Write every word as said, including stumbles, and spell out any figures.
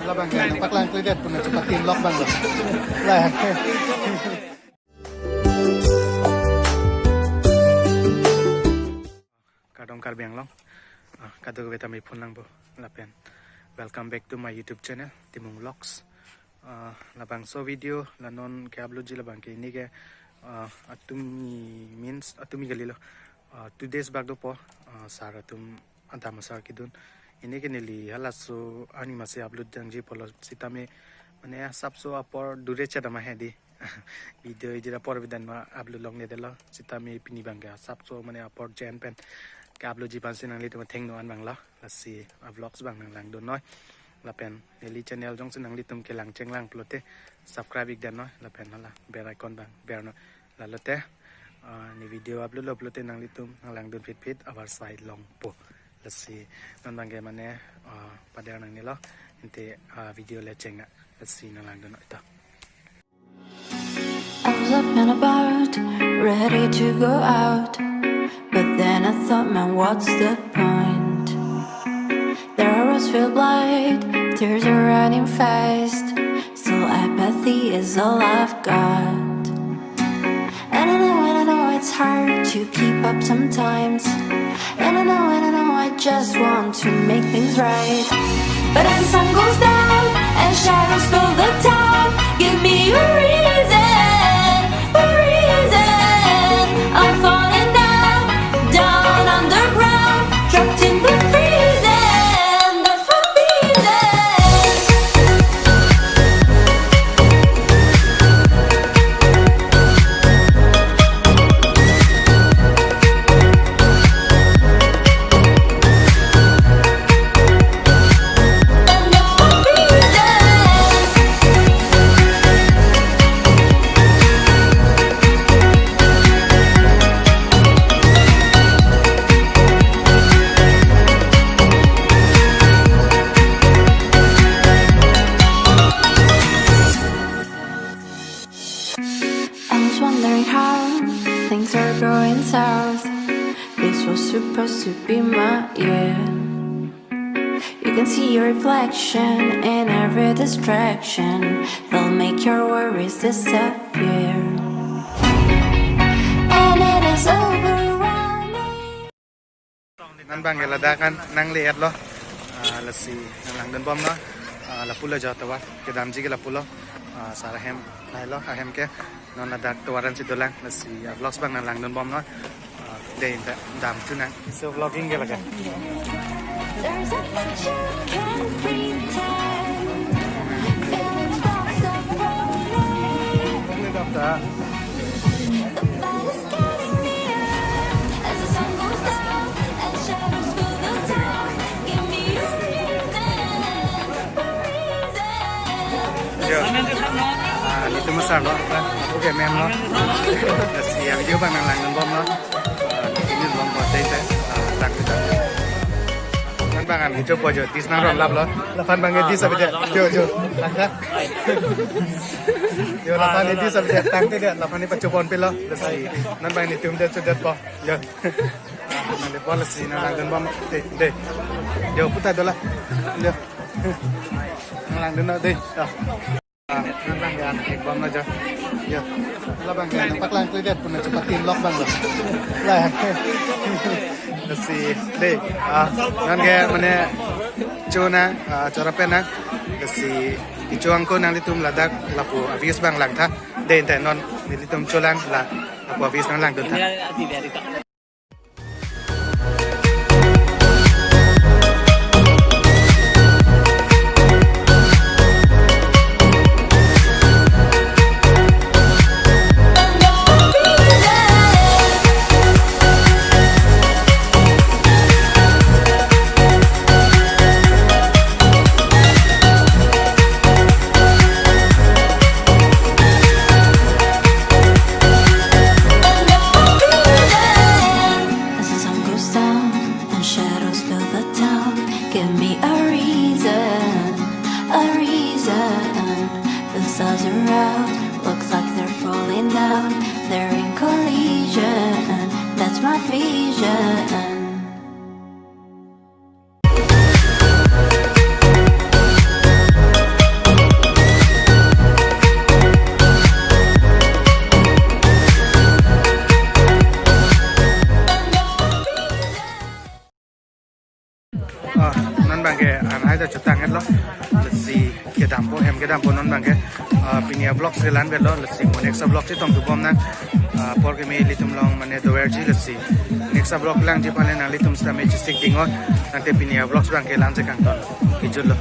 Labang ke, paklang kli det puna cepat tin lok bang lo. Lah. Kardom Karbi Anglong. Ah, kadokave ta mephan nangpo lapen welcome back to my YouTube channel, Timung Vlogs. Ah, labangso video la non ke-upload ji labang ke ini ke, ah, atumi means atumi kalilo. Ah, two days bak dopo, ah, sar atum adam asar kedun. Ini ke neli halaso arni masi upload nangji pulo sitame mane asapso apor dure chedam ahe di. Video ejira apor avedet ma upload longledetlo. Sitame pini abang ke asapso mane apor jen pen ke-upload ji aphansi nanglitum athengno an bang lo. Lasi a-vlogs bang nanglangdun noi. Lapen neli channel jongsi nanglitum kelang chenglang pulote subscribe ik det noi. Lapen hala bell icon bang ber noi. Lalote, ah, ne video upload lo pulote nanglitum nanglangdun phitphit avarsai longpo. Lasi non abang ke mane, ah, pader nangnelo. Ante, ah, video le cheng na. Lasi nanglangdun noi to. I was up and about, ready to go out. But then I thought, man, what's the point? The roads feel blind, tears are running fast. Still, apathy is all I've got. And I know, and I know it's hard to keep up sometimes. And I know, and I know I just want to make things right. But as the sun goes down and shadows fill the town, give me a reason, a reason. I'm falling down, down underground, trapped in the prison, the forbidden. I was wondering how things are going south. This was supposed to be my year. You can see your reflection in every distraction. They'll make your worries disappear. And it is overwhelming. Non abang ke ladak an nangle-etlo. Ah, lasi nanglangdun bom noi. Ah, lapulo jo tovar. Kedamji ke lapulo. Ah, sar ahem. Lahelo ahem ke. Non ladak tovar ansi dolang. Lasi a-vlogs bang nanglangdun bom noi. Ah, dei ante damthu nang. So vlogging ke lake. There's a picture you can't pretend. Feeling lost and lonely. Ini dap ta. Yo. Ah, nelitum asarlo. Oke, mem lo. Lasi a-video bang nanglangdun bom lo. Ah, ini bom ko tei tei. Ah, lang kita. Nang bang an hicho po jo, dis nang ron lap lo. Laphan bang dis abide. Jo, jo. Langka. Yo, laphan dis abide. Tangte dia, laphan ni pacho pon pilo. Lasi. Nang bang nelitum det sudet po. Yo. Nang le bola si nanglangdun bom. Dei, dei. Yo, puta dola. Yo. Nanglangdun dei. Yo. Ah, nang bang ya, ek bom aja. Yo. Labang ke, paklang kli det puna cepat tin lok bang lo. Lah. Lasi, dei. Ah, non ke mane chona, ah, chora pena. Lasi, ichuang ko nanglitum ladak lapu a-views bang langtha. Dei, ante non nelitum cholang la lapu a-views nanglangdun tha. Chetang-etlo. Lasi kedampo, hem kedampo non abangke. Ah, pini a-vlogs ke la-an avelo, lasi mo next a-vlog chetong tubom nang. Ah, apor keme ilitum along mane doverji, lasi next a-vlog langji aphan nanglitum sitame chesik dingnon. Tangte pini a-vlogs abangke la-an si kangton. Kejutlo.